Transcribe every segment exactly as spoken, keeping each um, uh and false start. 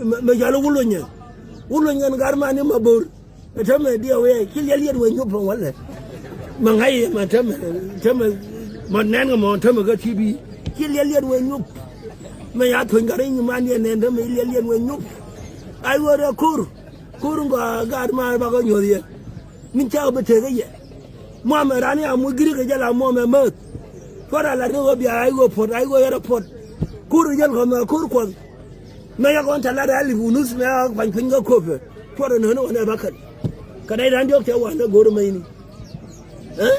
Mɛ, mɛ cɔal Wulonyɛ. Wulony ɛn gar mani Mabor. Mɛ tämɛ diɛ wee ci liɛl yɛt wee nyop pɛ walɛ. Mɛ ŋa̱c yɛ mɛ tämɛ, tämɛ mɛ nɛn kɛ mɔ tämɛ kä T V. Ci liɛl yɛt wee nyop. Mɛ ya thuny gar i̱ nyiman yɛ nɛn tämɛ ci liɛl yɛt wee nyop. Ay wee rɛ ko̱r. Ko̱r in gɔaa gaat ma bakɔ nyuɔ̱th yɛ. Min cakɛ bi tek kä yɛ. Muamɛ rani a muc Girikä jɛ la muamɛ määth. Cuɔt a lat ni ɣöö bia a i̱ ɣöö puɔt, a i̱ ɣöö yɛrɛ puɔt. Ko̱r in jäl kɔmɛ ko̱r Kuɔth. Mɛ yakɔ in tɛ lat a lip unus mɛ a kuany piny kä köpɛ. Cuɔt a nööni ɣɔn ɛ bakɛl. Kɛ nɛy rani diɔ̱k tɛ wanɛ go̱r mɛ ini. Ɛ?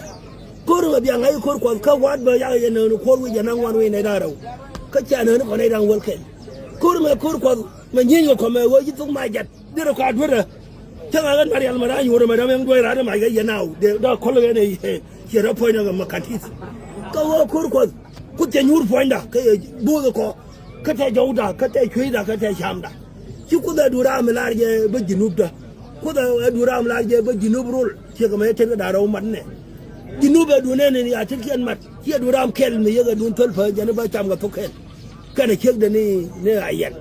Ko̱r in mɛ bia ŋa̱c ko̱r Kuɔth kä wa̱a̱t bä yakɔ yɛ nööni Kuɔth wi̱c jɛ naŋ wan wi̱c nɛy raan rɛw. Kä cia nööni kɔn nɛy raan wäl kɛl. Ko̱r in mɛ ko̱r Kuɔth mɛ nyieny kɛ kɔmɛ ɣöö ci thok mac jat. Derɛ kɔa duerä. Cä ŋa̱ ɣän Marial mɛ raa nyuurä mɛ däm ɛn duɔ̱c raa däm mac kɛ yɛn aw. Dee dɔ̱ kɔl ɣän ɛ ciɛ rɔ puɔ̱ny nɔ mɛ ka̱n ti̱th. Kä ɣöö ko̱r Kuɔth. Kuoth cɛ nyuur puɔ̱nyda kä yɛ bo̱o̱th kɔ. Kä tɛ jɔwda kä tɛ cuecda kä tɛ camda. Ci Kuoth ɛ duur ram lar jɛ bä Junubda. Kuoth ɛ duur ram lar jɛ bä Junub rol. Ciɛ kɛ mɛ yɛ tet kɛ da̱a̱ rɛw mat nɛ. Junub ɛ duur nɛn ni a tetkiɛn mat. Ciɛ duur ram kɛl mi yɛ kɛ duun thöl pä jɛn bä cam kɛ thok kɛl. Kɛnɛ ciekdɛ ni, ni a yɛn.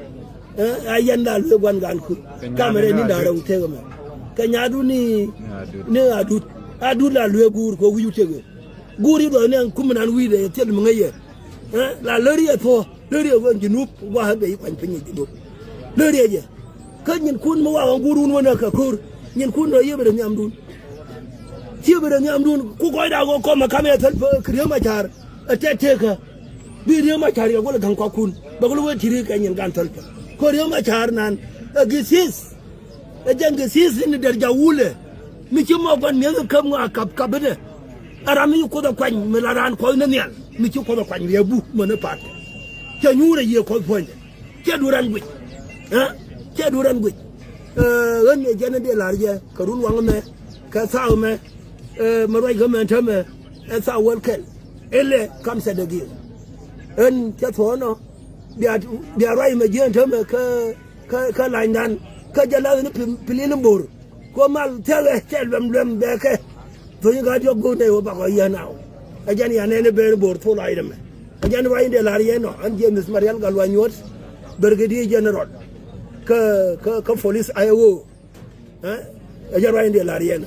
Ɛ, a yɛn la luee gua̱n gan kuth. Kamɛ rɛ ni da̱rɛ wut tekɛ mɛ. Kɛ nyadu ni, ni adut. Adut la luee guur kɛ wi̱c wut tekɛ. Guur i̱ duɔth ni ɛn kum nan wi̱i̱dɛ yɛ thil mi ŋäc yɛ. Ɛ, la lär yɛ thuɔ, lär yɛ gua̱n Junub, gua̱a̱ bɛ i̱ kuany piny yɛ Junub. Lär yɛ jɛ. Kä nyinkun mi wakä guur wun wänä kɛ ko̱r. Nyinkun rɔ yiëë bɛ rɛ nhiamdun. Cië bɛ rɛ nhiamdun. Ku kɔcda ɣöö kɔmɛ kamɛ thäl pä kɛ Riek Machar. Ɛ tɛt tekä. Bi Riek Machar yɛ wälɛ ga̱ŋ kɔakun. Bɛ kɛ lɛ wee ti̱ri kɛ nyin gan thäl pä. Kɛ Riek Machar nan. Ɛ githith. Ɛ jɛn githith in dɛr ja wulɛ. Mi ci mɔ gua̱n mi̱eth käp ŋɔak kap kap inɛ. Ɛ ram mi ci Kuoth ɛ kuany mi la raan kɔc ni nhial. Mi ci Kuoth ɛ kuany riɛk bu män ɛ pa̱t. Cɛ nyuur ɛ yiëë kɔc puɔ̱nydɛ. Ciɛ duut ran guic. Ɛ? Ciɛ duut ran guic. Ɛ, ɣän ɛ jɛn ɛ dee la̱r jɛ kɛ run waŋ ɛmɛ kɛ thaak ɛmɛ. Ɛ, mɛ ruac kä mɛ täämɛ ɛ thaak wäl kɛl. Ilɛ kam sɛ dee gi̱i̱r. Ɣän cɛ thuɔ̱ɔ̱n ɔ bia, bia ruac mɛ jiɛn täämɛ kä, kä, kä lanydan kä jɛ la̱th ni pi, pi lil in bo̱r. Ku mal thia̱kɛ cɛ luɛm luɛm bɛɛkɛ. Thony ka diɔk go̱o̱k nɛy wä bakɔ yɛn aw. Ɛ jɛn yan nɛn i̱ ben bo̱r thol ay dämɛ. Ɛ jɛn ruac in dee la̱r yɛn nɔ ɛn James Marial Gatluak Nyuɔ̱t. Brigadier General. Kä, kä, kä police I O. Ɛ? Ɛ jɛn ruac in dee la̱r yɛn.